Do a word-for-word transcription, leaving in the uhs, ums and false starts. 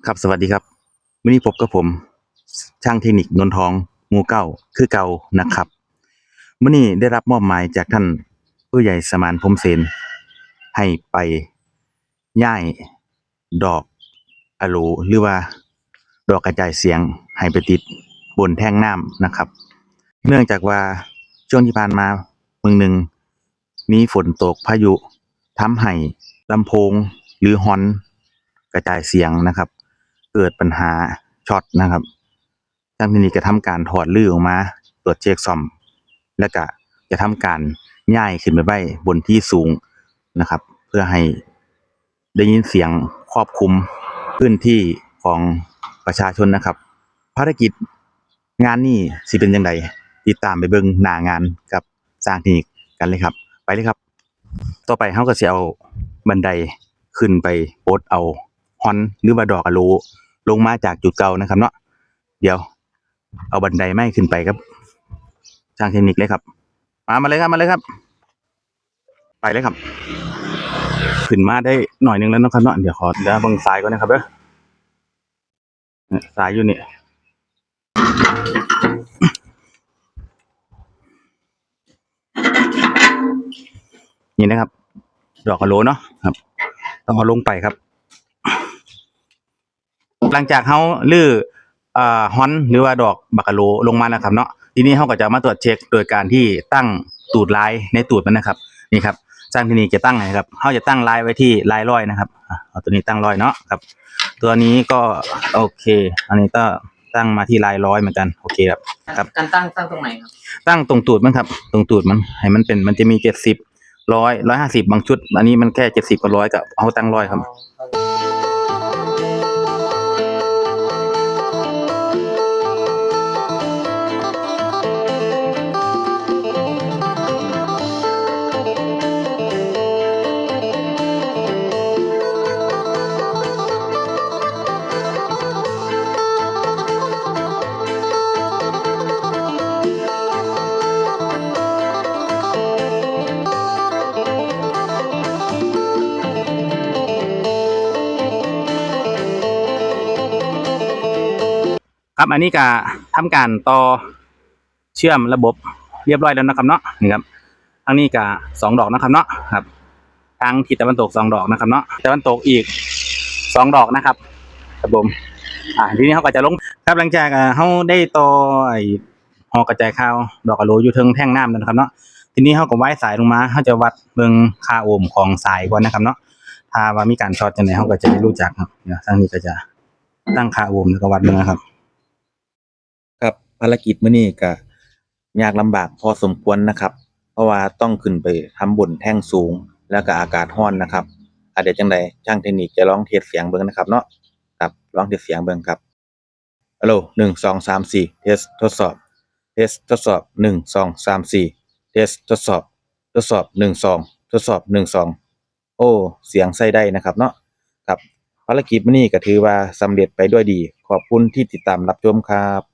ครับ สวัสดีครับ มื้อนี้พบกับผม ช่างเทคนิค นนทอง หมู่เก้า คือเก่านะครับ มื้อนี้ได้รับมอบหมายจากท่านผู้ใหญ่สมาน พรหมเสน ให้ไปย้ายดอกอะโหล หรือว่าดอกกระจายเสียง ให้ไปติดบนแท่งน้ำนะครับ เนื่องจากว่าช่วงที่ผ่านมามื้อหนึ่ง มีฝนตกพายุทำให้ลำโพงหรือฮอนกระจายเสียงนะครับ เกิดปัญหาช็อตนะครับ ทางเทคนิคก็ทำการถอดรื้อออกมาตรวจเช็คซ่อม แล้วก็จะทำการย้ายขึ้นไปไว้บนที่สูงนะครับ เพื่อให้ได้ยินเสียงครอบคลุมพื้นที่ของประชาชนนะครับ ภารกิจงานนี้สิเป็นจั่งใด ติดตามไปเบิ่งหน้างานกับช่างเทคนิคกันเลยครับ ไปเลยครับ ต่อไปเราก็สิเอาบันไดขึ้นไปปลดเอาฮอนหรือว่าดอกอะโหลลงมาจากจุดเก่านะครับเนาะ เดี๋ยวเอาบันไดไม้ขึ้นไปครับ ช่างเทคนิคเลยครับ มา มาเลยครับ มาเลยครับ ไปเลยครับ ขึ้นมาได้หน่อยนึงแล้วนะครับเนาะ เดี๋ยวขอ เดี๋ยวเบิ่งสายก่อนนะครับเด้อ สายอยู่นี่ นี่นะครับ ดอกอะโหลเนาะครับ ต้องเอาลงไปครับ หลังจากเรารื้อ เอ่อ ฮอนหรือว่าดอกบักอะโหลลงมานะครับเนาะ ทีนี้เราก็จะมาตรวจเช็คโดยการที่ตั้งตูดลายในตูดมันนะครับ นี่ครับ ช่างเทคนิคจะตั้งไงครับ เราจะตั้งลายไว้ที่ลายร้อยนะครับ อ่ะ เอาตัวนี้ตั้งร้อยเนาะครับ ตัวนี้ก็โอเค อันนี้ก็ตั้งมาที่ลายร้อยเหมือนกัน โอเคครับ ครับ การตั้งตั้งตรงไหนครับ ตั้งตรงตูดมันครับ ตรงตูดมัน ให้มันเป็น มันจะมีเจ็ดสิบ ร้อย ร้อยห้าสิบ บางชุด อันนี้มันแค่เจ็ดสิบกับร้อย ก็เอาตั้งร้อยครับ ครับ อันนี้ก็ทำการต่อเชื่อมระบบเรียบร้อยแล้วนะครับเนาะ นี่ครับ อันนี้ก็สองดอกนะครับเนาะ ครับ ทางทิศตะวันตกสองดอกนะครับเนาะ ตะวันตกอีกสองดอกนะครับ ครับผม อ่า ทีนี้เราก็จะลง ครับ หลังจาก อ่า เราได้ต่อไอ้หอกระจายข่าวดอกอะโหลอยู่เทิงแท่งน้ำนั่นนะครับเนาะ ทีนี้เราก็วายสายลงมา เราจะวัดเบิ่งค่าโอห์มของสายก่อนนะครับเนาะ ถ้าว่ามีการช็อตจั่งใด เราก็จะได้รู้จักครับ เดี๋ยวทางนี้ก็จะตั้งค่าโอห์มแล้วก็วัดเบิ่งนะครับ ครับ ภารกิจมื้อนี้ก็ยากลำบากพอสมควรนะครับ เพราะว่าต้องขึ้นไปทำบนแท่งสูง แล้วก็อากาศร้อนนะครับ อ่ะ เดี๋ยวจั่งใดช่างเทคนิคจะลองเทสเสียงเบิ่งนะครับเนาะ ครับ ลองเทสเสียงเบิ่งครับ ฮัลโหล หนึ่ง สอง สาม สี่ เทส ทดสอบ เทส ทดสอบ หนึ่ง สอง สาม สี่ เทส ทดสอบ ทดสอบ หนึ่ง สอง ทดสอบ หนึ่ง สอง โอ้ เสียงใช้ได้นะครับเนาะ ครับ ภารกิจมื้อนี้ก็ถือว่าสำเร็จไปด้วยดี ขอบคุณที่ติดตามรับชมครับ